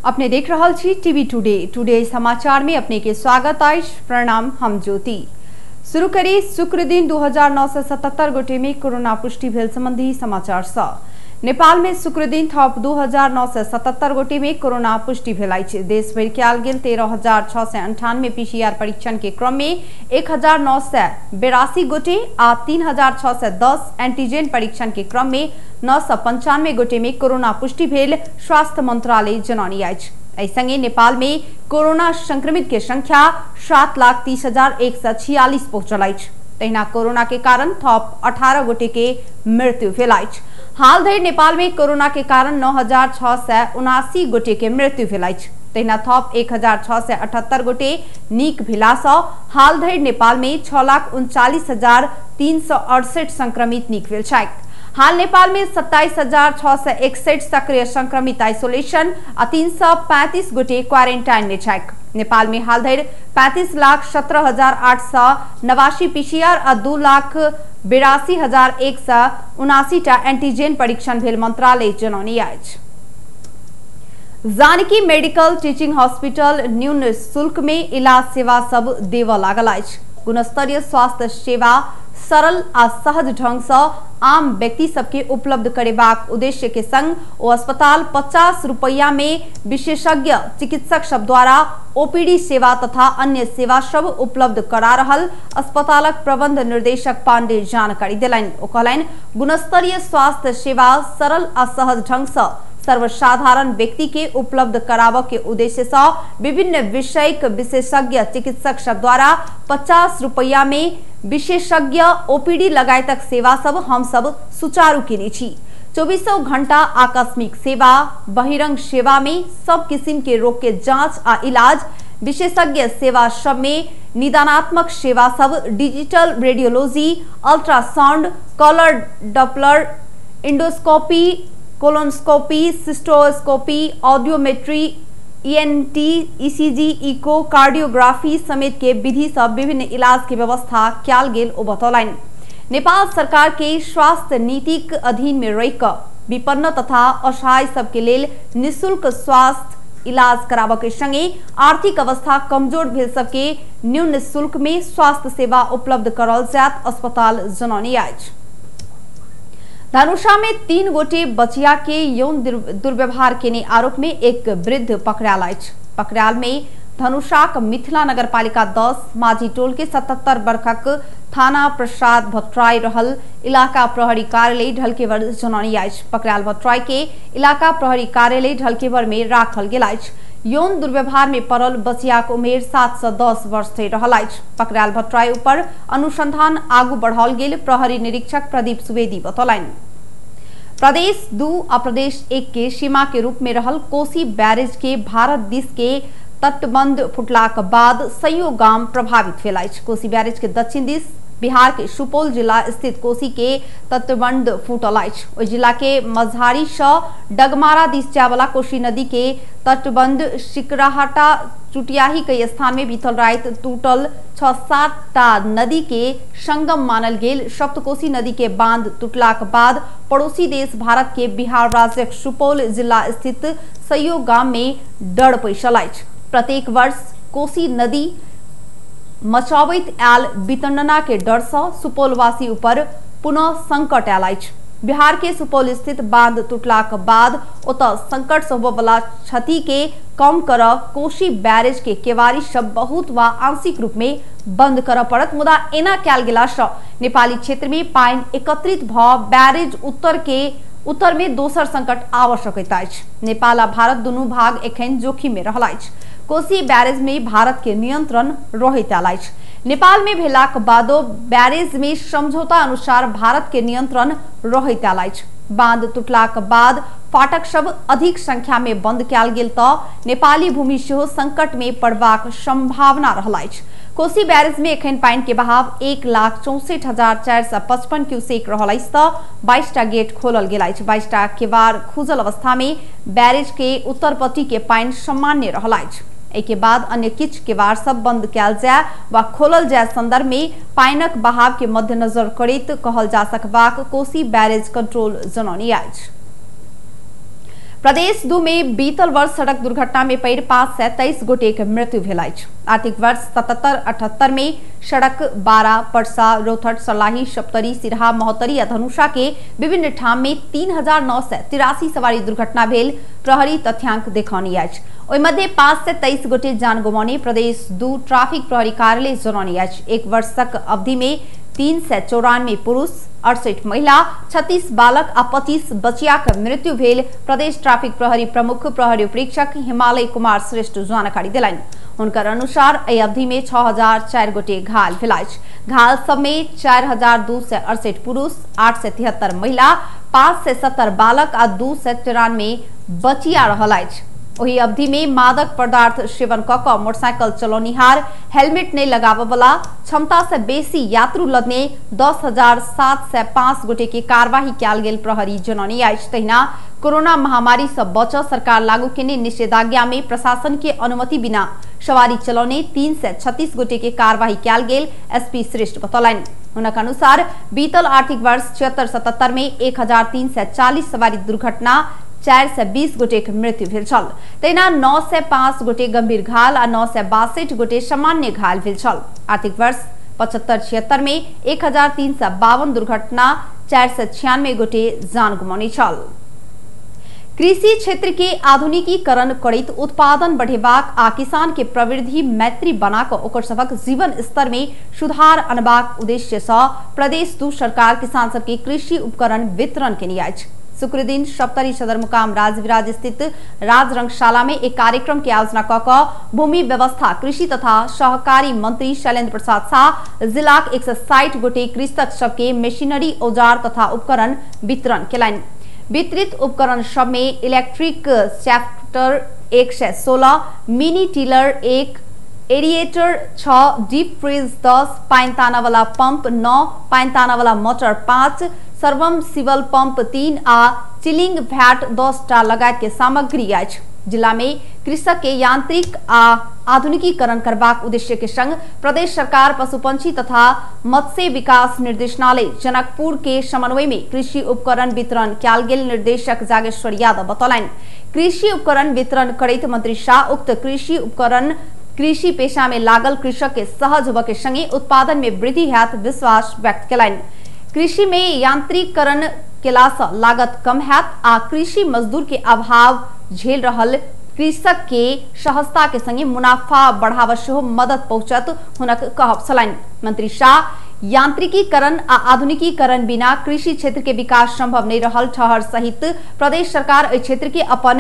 अपने देख रहल छी टीवी टुडे। टुडे समाचार में अपने के स्वागत अछि। प्रणाम, हम ज्योति। शुरू करी शुक्र दिन 2977 गोटे में कोरोना पुष्टि भेल संबंधी समाचार सँ। नेपाल में शुक्र दिन थप 2977 गोटे में कोरोना पुष्टि भेल अछि। देश भरि कयल गेल 13,698 पीसीआर परीक्षण के क्रम में 1,982 गोटे आ 3,610 एंटीजन परीक्षण के क्रम में 995 गोटे में कोरोना पुष्टि भेल स्वास्थ्य मंत्रालय जनौनी अछि। एहि संगे नेपाल में कोरोना संक्रमित के संख्या 7,30,146 पहुंचल अछि। तहिना कोरोना के कारण थप 18 गोटे के मृत्यु भेल अछि। हाल धरि नेपाल में कोरोना के कारण 9,679 गोटे के मृत्यु भेल अछि। तहिना थप 1,678 गोटे नीक भेलासँ हाल धरि नेपाल में 6,39,368 संक्रमित नीक भेल छथि। हाल नेपाल में 27,661 सक्रिय संक्रमित आइसोलेशन आ 335 गोटे क्वारेंटाइन में छथि। नेपाल में हाल धरि 35,17,889 पीसीआर आ 2,82,179 टा एंटीजन परीक्षण भेल मंत्रालय जनौनी अछि। जानकी मेडिकल टीचिंग हॉस्पिटल न्यून शुल्क में इलाज सेवा सब देवऽ लागल अछि। गुणस्तरीय स्वास्थ्य सेवा सरल आ सहज ढंग से आम व्यक्ति सबके उपलब्ध करेबाक उद्देश्य के संग ओ अस्पताल 50 रुपया में विशेषज्ञ चिकित्सक सब द्वारा ओपीडी सेवा तथा अन्य सेवा सब उपलब्ध करा रहल अस्पतालक प्रबंध निर्देशक पांडे जानकारी देलनि। ओ कहलनि, गुणस्तरीय स्वास्थ्य सेवा सरल आ सहज ढंग से सर्वसाधारण व्यक्ति के उपलब्ध कराबऽ के उद्देश्य से विभिन्न विषयक विशेषज्ञ चिकित्सक सब द्वारा 50 रुपया में विशेषज्ञ ओपीडी लगायतक सेवा सब हम सब सुचारू केने छी। 24 घंटा आकस्मिक सेवा, बहिरंग सेवा में सब किस्म के रोग के जांच आ इलाज, विशेषज्ञ सेवा सब में निदानात्मक सेवा सब, digital radiology, ultrasound, colour Doppler, endoscopy, colonoscopy, cystoscopy, audiometry, ENT, ECG, echo, cardiography समेत के विधि सब विभिन्न इलाज के व्यवस्था कयल गेल ओ बतौलनि। नेपाल सरकार के स्वास्थ्य नीतिक अधीन में रहि विपन्न तथा असहाय सबके लेल निःशुल्क स्वास्थ्य इलाज कराबऽ के संगे आर्थिक अवस्था कमजोर भेल सबके न्यून शुल्क में स्वास्थ्य सेवा उपलब्ध कराओल जायत अस्पताल जनौनी अछि। धनुषा में 3 गोटे बचिया के यौन दुर्व्यवहार केने आरोप में एक वृद्ध पकड़ायल अछि। पकड़ायल में धनुषाक मिथिला नगरपालिका 10 माझी टोल के 77 वर्षक थाना प्रसाद भट्टराई रहल इलाका प्रहरी कार्यालय ढलकेवर जनौनी अछि। पकड़ायल भट्टराई के इलाका प्रहरी कार्यालय ढलकेवर में राखल गेल अछि। यौन दुर्व्यवहार में पड़ल बचियाक उमेर 7 से 10 वर्ष धरि रहल अछि। पकड़ायल भट्टराई ऊपर अनुसंधान आगू बढ़ाओल गेल प्रहरी निरीक्षक प्रदीप सुवेदी बतौलनि। प्रदेश 2 आ प्रदेश 1 के सीमा के रूप में रहल कोसी बैरेज के भारत दिस के तटबंध फुटलाक बाद सैयो गाम प्रभावित भेल अछि। कोसी बैरेज के दक्षिण दिस बिहार के सुपौल जिला स्थित कोसी के तटबंध फूटल अछि। ओहि जिला के मझारी सँ डगमारा दिस जायवला कोसी नदी के तटबंध सिकराहाटा चुटियाही के स्थान में बीतल राति टूटल 6-7 टा नदी के संगम मानल गेल सप्तकोसी नदी के बांध टूटलाक बाद पड़ोसी देश भारत के बिहार राज्यक सुपौल जिला स्थित सैयो गाम में डर पैसल अछि। प्रत्येक वर्ष कोसी नदी मचाबैत आयल वितंडना के डर से सुपौलवासी ऊपर पुनः संकट आयल अछि। बिहार के सुपौल स्थित बांध टूटलाक बाद ओतऽ संकट से होबयवला क्षति के कम करऽ कोसी बैरेज के केवारी सब बहुत वा आंशिक रूप में बंद करऽ पड़त। मुदा एना कयल गेला सँ नेपाली क्षेत्र में पानि एकत्रित भऽ बैरेज उत्तर में दोसर संकट आबऽ सकैत अछि। नेपाल आ भारत दुनू भाग एखन जोखिम में रहल अछि। कोसी बैरेज में भारत के नियंत्रण रहैत आयल अछि। नेपाल में भेलाक बादो बैरेज में समझौता अनुसार भारत के नियंत्रण रहैत आयल अछि। बांध टूटलाक बाद फाटक सब अधिक संख्या में बंद कयल गेल तऽ नेपाली भूमि सेहो संकट में पड़बाक संभावना रहल अछि। कोसी बैरेज में एखन पानि के बहाव 1,64,455 क्यूसेक रहल अछि तऽ 22 टा गेट खोलल गेल अछि। 22 टा केवाड़ खुजल अवस्था में बैरेज के उत्तरपट्टी के पानि सामान्य रहल अछि। एहि के बाद अन्य किछु केवाड़ सब बंद कयल जाय वा खोलल जाय संदर्भ में पानिक बहाव के मद्देनजर करैत कहल जा सकबाक कोसी बैरेज कंट्रोल जनौनी अछि। प्रदेश 2 में बीतल वर्ष सड़क दुर्घटना में पड़ि 523 गोटेक मृत्यु भेल अछि। आर्थिक वर्ष 77-78 में सड़क 12, परसा, रोथट, सलाही, सप्तरी, सिरहा, महोत्तरी आ धनुषा के विभिन्न ठाम में 3983 सवारी दुर्घटना भेल प्रहरी तथ्यांक देखौनी अछि। ओहि मध्य 523 गोटे जान गुमौने प्रदेश 2 ट्रैफिक प्रहरी कार्यालय जनौनी अछि। एक वर्षक अवधि में 394 पुरुष, 68 महिला, 36 बालक आ 25 बचियाक मृत्यु भेल प्रदेश ट्रैफिक प्रहरी प्रमुख प्रहरी उपरीक्षक हिमालय कुमार श्रेष्ठ जानकारी देलनि। हुनकर अनुसार एहि अवधि में 6004 गोटे घायल भेल अछि। घायल सब में 4268 पुरुष, 873 महिला, 570 बालक आ 293 बचिया रहल अछि। ओहि अवधि में मादक पदार्थ सेवन क क मोटरसाइकिल चलौनिहार, हेलमेट नहीं लगाबय वाला, क्षमता से बेसी यात्रु लदने 10,705 गोटे के कार्यवाही कयल गेल प्रहरी जनौनी अछि। तहिना कोरोना महामारी से बचऽ सरकार लागू केने निषेधाज्ञा में प्रशासन के अनुमति बिना सवारी चलौने 336 गोटे के कार्यवाही कयल गेल एसपी श्रेष्ठ बतौलनि। हुनक अनुसार बीतल आर्थिक वर्ष 76-77 में 1340 सवारी दुर्घटना 420 गोटेक मृत्यु भेल छल। तहिना 905 गोटे गंभीर घायल आ 962 गोटे सामान्य घायल भेल छल। आर्थिक वर्ष 75-76 में 1352 दुर्घटना 496 गोटे जान गुमौने छल। कृषि क्षेत्र के आधुनिकीकरण करैत उत्पादन बढ़ेबाक आ किसान के प्रवृद्धि मैत्री बना कऽ ओकर सभक जीवन स्तर में सुधार अनबाक उद्देश्य सँ प्रदेश 2 सरकार किसान सबके कृषि उपकरण वितरण केने अछि। शुक्रदिन सप्तरी सदरमुकाम राजविराज स्थित राजरंगशाला में एक कार्यक्रम के आयोजना क क भूमि व्यवस्था कृषि तथा सहकारी मंत्री शैलेंद्र प्रसाद शाह जिलाक 160 गोटे कृषक सबके मशीनरी औजार तथा उपकरण वितरण केलनि। वितरित उपकरण सब में electric chapter 116, mini tiller 1, एरिएटर 6, deep fridge 10, पानि ताना वाला पंप 9, पानि ताना वाला मोटर 5, सर्वम सिवल पंप 3 आ चिलिंग भैट 10 टा लगायत के सामग्री अछि। जिला में कृषक के यांत्रिक आ आधुनिकीकरण करबाक उद्देश्य के संग प्रदेश सरकार पशु पंछी तथा मत्स्य विकास निर्देशनालय जनकपुर के समन्वय में कृषि उपकरण वितरण कयल गेल निर्देशक जागेश्वर यादव बतौलनि। कृषि उपकरण वितरण करैत मंत्री शाह उक्त कृषि उपकरण कृषि पेशा में लागल कृषक के सहज होबय के संगे उत्पादन में वृद्धि हैत विश्वास व्यक्त केलनि। कृषि में यांत्रिकरण केलासँ लागत कम हैत आ कृषि मजदूर के अभाव झेल रहल कृषक के सहजता के संगे मुनाफा बढ़ावा सेहो मदद पहुंचत हुनक कहब छलनि। मंत्री शाह यांत्रिकीकरण आ आधुनिकीकरण बिना कृषि क्षेत्र के विकास संभव नहीं रहल ठहर सहित प्रदेश सरकार एहि क्षेत्र के अपन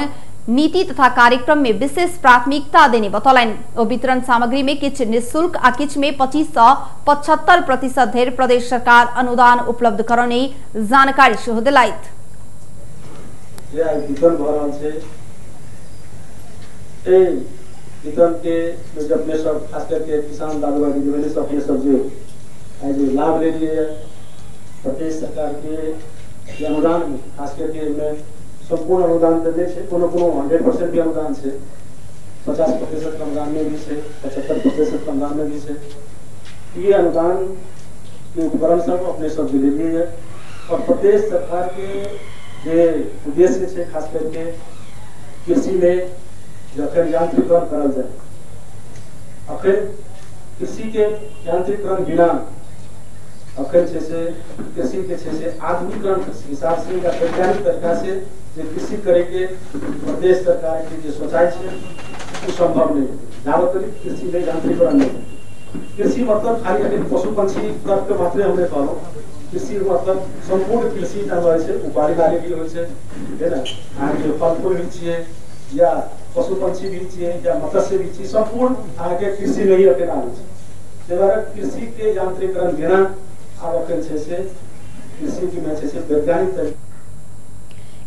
नीति तथा कार्यक्रम में विशेष प्राथमिकता देने बतौलनि। ओ वितरण सामग्री में किछु निःशुल्क आ किछु में 25 से 75% धरि प्रदेश सरकार अनुदान उपलब्ध करौने जानकारी सेहो देलथि। जे आइ वितरण भऽ रहल छै, एहि वितरण के जे अपने सब खास करके किसान दादू भाई दीदी सब अपने सब जे आइ जे लाभ लेलिए प्रदेश सरकार के अनुदान में, खास करके एहिमे संपूर्ण अनुदान तऽ नहि छै, कोनो कोनो 100% भी अनुदान छै, 50% अनुदान में भी छै, 75% अनुदान में भी छै। ये अनुदान के उपकरण सब अपने सब जे लेलिए और प्रदेश सरकार के जे उद्देश्य छै खास करके कृषि में जखन यांत्रिकरण करल जाए, अखन कृषि के यांत्रिकरण बिना अखन छै से कृषि के छै से आधुनिकरण के हिसाब से या वैज्ञानिक तरीका से जे कृषि करे के प्रदेश सरकार के जे सोचाइ छै ओ संभव नहीं है। जाबत तक कृषि में यांत्रिकरण नहीं है। कृषि मतलब खाली अखन पशु पंछी तरफ के मात्रे हम नहि कहलहुँ, कृषि मतलब संपूर्ण कृषि जहाँ होइ छै ओ बाड़ी बाड़ी भी होइ छै, है ना, अहाँके फल फूल भी छियै या पशु पंछी भी छियै या मत्स्य भी छियै, संपूर्ण अहाँके कृषि में ही अखन आबै छै। ताहि दुआरे कृषि के यांत्रिकरण बिना आब अखन छै से कृषि के छै से वैज्ञानिक तरीका।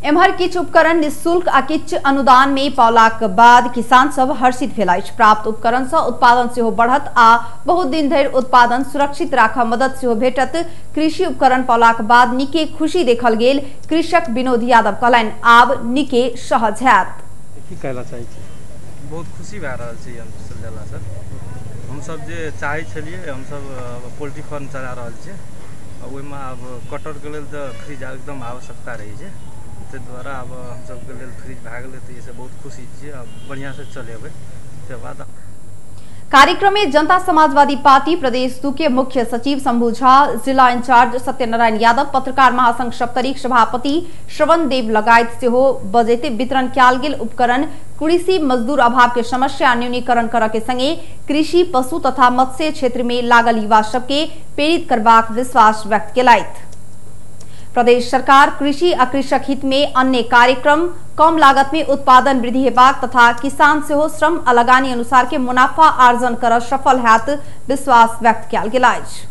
एम्हर किछु उपकरण निःशुल्क आ किछु अनुदान में पौलाक बाद किसान सब हर्षित भेल अछि। प्राप्त उपकरण से उत्पादन सेहो बढ़त आ बहुत दिन धरि उत्पादन सुरक्षित राखऽ मदद सेहो भेटत। कृषि उपकरण पौलाक बाद नीके खुशी देखल गेल कृषक विनोद यादव कहलनि आब नीके सहज हैत। की कहला चाहै छी? बहुत खुशी भए रहल छै यंत्र लेलासँ। हमसब जे चाहै छलियै, हमसब पोल्ट्री फार्म चला रहल छियै, ओहिमे आब कटरके लेल तऽ फ्रिज एकदम आवश्यकता रहै छै। ताहि दुआरे आब हमसभके लेल फ्रिज भए गेलै, तऽ एहिसँ बहुत खुशी छियै। आब बढ़िआँसँ चलेबै। ताहि बाद कार्यक्रम में जनता समाजवादी पार्टी प्रदेश 2 के मुख्य सचिव शंभू झा, जिला इंचार्ज सत्यनारायण यादव, पत्रकार महासंघ सप्तरीक सभापति श्रवण देव लगायत सेहो बजैते वितरण कयल गेल उपकरण कृषि मजदूर अभाव के समस्या न्यूनीकरण करऽ के संगे कृषि, पशु तथा मत्स्य क्षेत्र में लागल युवा सबके प्रेरित करबाक विश्वास व्यक्त केलथि। प्रदेश सरकार कृषि आ कृषक हित में अन्य कार्यक्रम कम लागत में उत्पादन वृद्धि हेबाक तथा किसान सेहो श्रम आ लगानी अनुसार के मुनाफा आर्जन कर सफल हैत विश्वास व्यक्त कयल गेल अछि।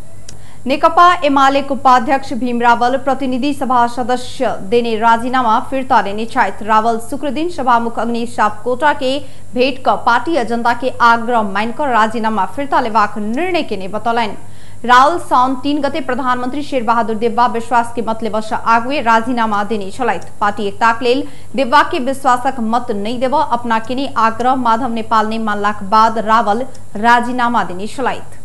नेकपा एमाले उपाध्यक्ष भीम रावल प्रतिनिधि सभा सदस्य देने राजीनामा फिर्ता लेने छथि। रावल शुक्रदिन सभामुख अग्नि सापकोटा के भेंट क पार्टी आ जनता के आग्रह मानिकऽ राजीनामा फिर्ता लेबाक निर्णय केने बतौलनि। रावल साउन 3 गते प्रधानमंत्री शेरबहादुर देउवा विश्वास के मत लेबऽ आगुए राजीनामा देने छलथि। पार्टी एकताक लेल देउवा के विश्वासक मत नहीं देबऽ अपना केने आग्रह माधव नेपाल ने मानलाक बाद रावल राजीनामा देने छलथि।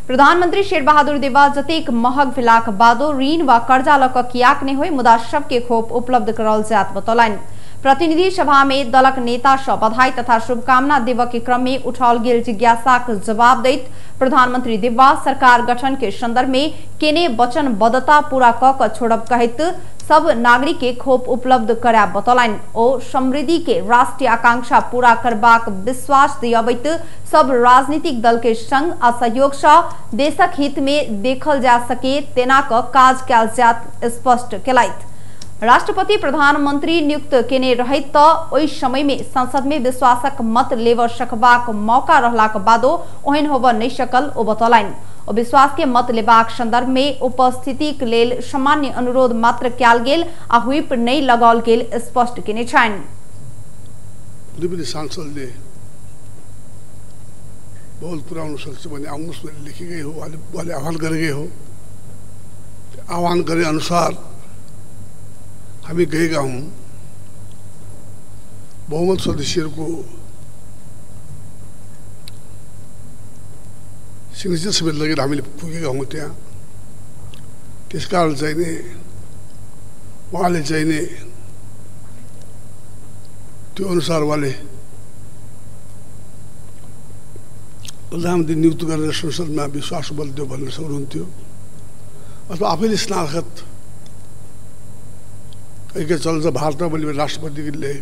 प्रधानमंत्री शेरबहादुर देउवा जतेक महग भेलाक बादो ऋण वा कर्जा लऽ कऽ कियाक नहि होय मुदा सबके खोप उपलब्ध कराओल जायत बतौलनि। प्रतिनिधि सभा में दलक नेता सँ बधाई तथा शुभकामना देबऽ के क्रम में उठाओल गेल जिज्ञासाक जवाब दैत प्रधानमंत्री देउवा सरकार गठन के संदर्भ में केने वचनबद्धता पूरा कऽ छोड़ब कहैत सब नागरिक के खोप उपलब्ध करायब बतौलनि। ओ समृद्धि के राष्ट्रीय आकांक्षा पूरा करबाक विश्वास दिअबैत सब राजनीतिक दल के संग आ सहयोग सँ देशक हित में देखल जा सके तेना क काज कयल जायत स्पष्ट केलथि। राष्ट्रपति प्रधानमंत्री नियुक्त केने रहैत त ओहि समय में संसद में विश्वासक मत लेबऽ सकबाक मौका रहलाक बादो ओहन होबऽ नहि सकल ओ बतौलनि। ओ विश्वास के मत लेबाक संदर्भ में उपस्थितिक लेल सामान्य अनुरोध मात्र कयल गेल आ व्हिप नहि लगाओल गेल स्पष्ट केने छनि। कुनै पनि सांसदले बहुत पुर्याउन सक्छ भने आउनुहोस् भनेर लेखेकै हो, उहाँले आह्वान गरेकै हो। आह्वान गरे अनुसार हामी गएका हौँ। बहुमत सदस्यहरूको सिग्नेचर समेत लगेर हामीले पुगेका हौँ त्यहाँ। त्यसकारण चाहिँ नि उहाँले चाहिँ नि त्यो अनुसार उहाँले प्रधानमन्त्री नियुक्त गरेर संसदमा विश्वास बल दियो भन्न सक्नुहुन्थ्यो, अथवा आफैले स्नाखत चल्छ भारतमा बोली राष्ट्रपतिले।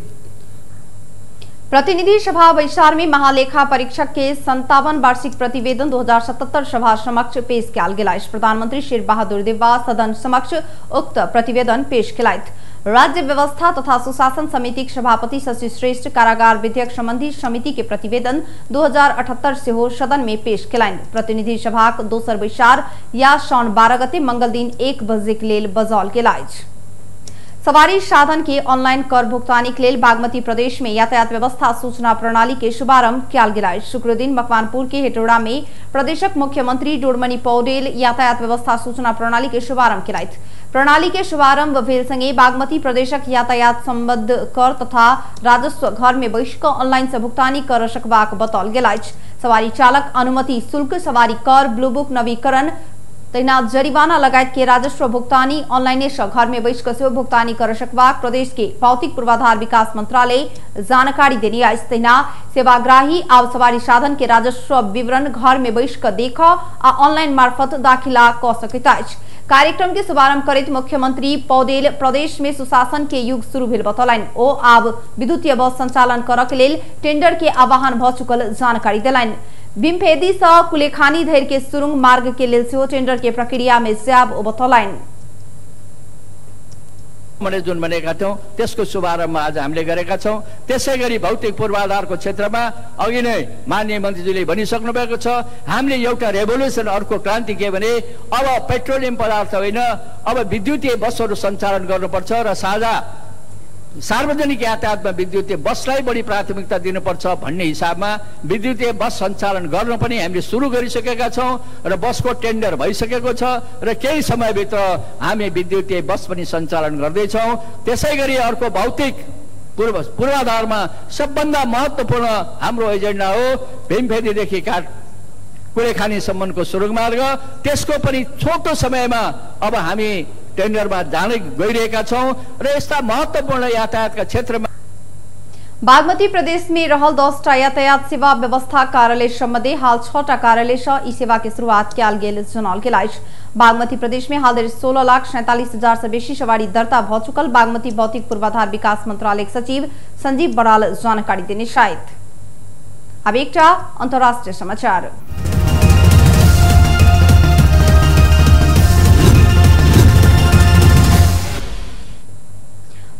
प्रतिनिधि सभा बैसार में महालेखा परीक्षक के 57 वार्षिक प्रतिवेदन 2077 सभा समक्ष पेश कयल गेल अछि। प्रधानमंत्री शेरबहादुर देउवा सदन समक्ष उक्त प्रतिवेदन पेश केलथि। राज्य व्यवस्था तथा सुशासन समितिक सभापति शशि श्रेष्ठ कारागार विधेयक संबंधी समिति के प्रतिवेदन 2078 सेहो सदन में पेश केलनि। प्रतिनिधि सभाक दोसर बैसार या साउन 12 गते मंगल दिन 1 बजे के लेल बजाओल गेल अछि। सवारी साधन के ऑनलाइन कर भुगतानी के लेल बागमती प्रदेश में यातायात व्यवस्था सूचना प्रणाली के शुभारंभ कयल गेल अछि। शुक्रदिन मकवानपुर के हेटौड़ा में प्रदेशक मुख्यमंत्री डोरमणि पौडेल यातायात व्यवस्था सूचना प्रणाली के शुभारंभ केलथि। प्रणाली के शुभारंभ भेल संगे बागमती प्रदेशक यातायात संबद्ध कर तथा राजस्व घर में बैस कऽ ऑनलाइन से भुगतानी कर सकबाक बताओल गेल अछि। सवारी चालक अनुमति शुल्क, सवारी कर, ब्लू बुक नवीकरण तहिना जरिवाना लगायत के राजस्व भुगतानी ऑनलाइने सँ घर में बैस कऽ सेहो भुगतानी कर सकबाक प्रदेश के भौतिक पूर्वाधार विकास मंत्रालय जानकारी देने अछि। तहिना सेवाग्राही आब सवारी साधन के राजस्व विवरण घर में बैस कऽ देख आ ऑनलाइन मार्फत दाखिला कऽ सकैत अछि। कार्यक्रम के शुभारंभ करैत मुख्यमंत्री पौडेल प्रदेश में सुशासन के युग शुरू भेल बतौलनि। ओ आब विद्युतीय बस संचालन करऽ के लेल टेंडर के आह्वान भऽ चुकल जानकारी देलनि। भीमफेदी सँ कुलेखानी धरि के सुरुंग मार्ग के लेल सेहो टेंडर के प्रक्रिया में जायब ओ बतौलनि। जुन भनेका थियौँ त्यसको शुभारम्भ आज हामीले गरेका छौँ। त्यसै गरी भौतिक पूर्वाधारको क्षेत्रमा अघि नै माननीय मन्त्रीज्यूले भनिसक्नु भएको छ, हामीले एउटा रेभोल्युसन, अर्को क्रान्ति के भने अब पेट्रोलियम पदार्थ होइन, अब विद्युतीय बसहरू सञ्चालन गर्नुपर्छ र साझा सार्वजनिक यातायातमा विद्युतीय बसलाई बढी प्राथमिकता दिनुपर्छ भन्ने हिसाबमा विद्युतीय बस सञ्चालन गर्न पनि हामीले सुरु गरिसकेका छौँ र बसको टेन्डर भइसकेको छ र केही समयभित्र हामी विद्युतीय बस पनि सञ्चालन गर्दैछौँ। त्यसै गरी अर्को भौतिक पूर्वाधारमा सबभन्दा महत्त्वपूर्ण हाम्रो एजेन्डा हो भीमफेदीदेखि कुलेखानीसम्मको सुरुङ मार्ग। त्यसको पनि छोटो समयमा अब हामी टेन्डरमा जाँदै गइरहेका छौँ र यस्ता महत्त्वपूर्ण यातायातका क्षेत्रमा बागमती प्रदेश में रहल 10टा यातायात सेवा व्यवस्था कार्यालय सम्बन्धी हाल 6टा कार्यालय से ई सेवा के शुरुआत कयल गेल जनाओल गेल अछि। बागमती प्रदेश में हाल धरि 16,47,000 से बेसी सवारी दर्ता भ चुकल बागमती भौतिक पूर्वाधार विकास मंत्रालय के सचिव संजीव बराल जानकारी देने छथि। अब एकटा अंतर्राष्ट्रीय समाचार।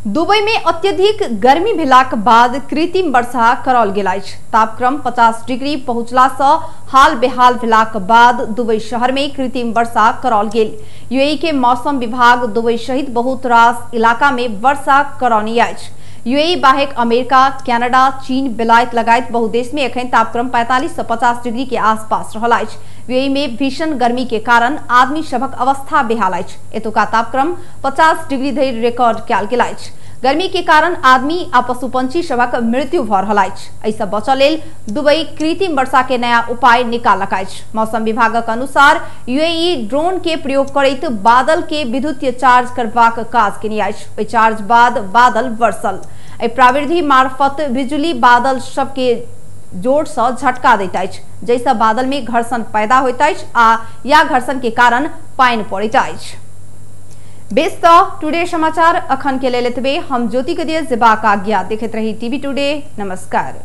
दुबई में अत्यधिक गर्मी भेलाक बाद कृत्रिम वर्षा कराओल गेल अछि। तापक्रम 50 डिग्री पहुंचला से हाल बेहाल भेलाक बाद दुबई शहर में कृत्रिम वर्षा कराओल गेल। यूएई के मौसम विभाग दुबई सहित बहुत रास इलाका में वर्षा करौनी अछि। यूएई बाहेक अमेरिका, कनाडा, चीन, बेलायत लगायत बहुत देश में एखन तापक्रम 45 से 50 डिग्री के आसपास रहल अछि। यूएई में भीषण गर्मी के कारण आदमी सभक अवस्था बेहाल अछि। एतुका तापक्रम 50 डिग्री धरि रिकॉर्ड कयल गेल अछि। गर्मी के कारण आदमी आ पशु पंछी सभक मृत्यु भ रहल अछि। एहिसँ बचऽ लेल दुबई कृत्रिम वर्षा के नया उपाय निकालक अछि। मौसम विभागक अनुसार यूएई ड्रोन के प्रयोग करैत बादल के विद्युतीय चार्ज करबाक काज केने अछि। ओहि चार्ज बाद बादल बरसल। एहि प्राविधि मार्फत बिजुली बादल सबके जोर से झटका दैत अछि, जाहिसँ बादल में घर्षण पैदा होइत अछि आ या घर्षण के कारण पानि पड़ैत अछि। बेस त टुडे समाचार अखन के लेल एतबे। हम ज्योति के दिए जेबाक आज्ञा। देखैत रही टीवी टुडे। नमस्कार।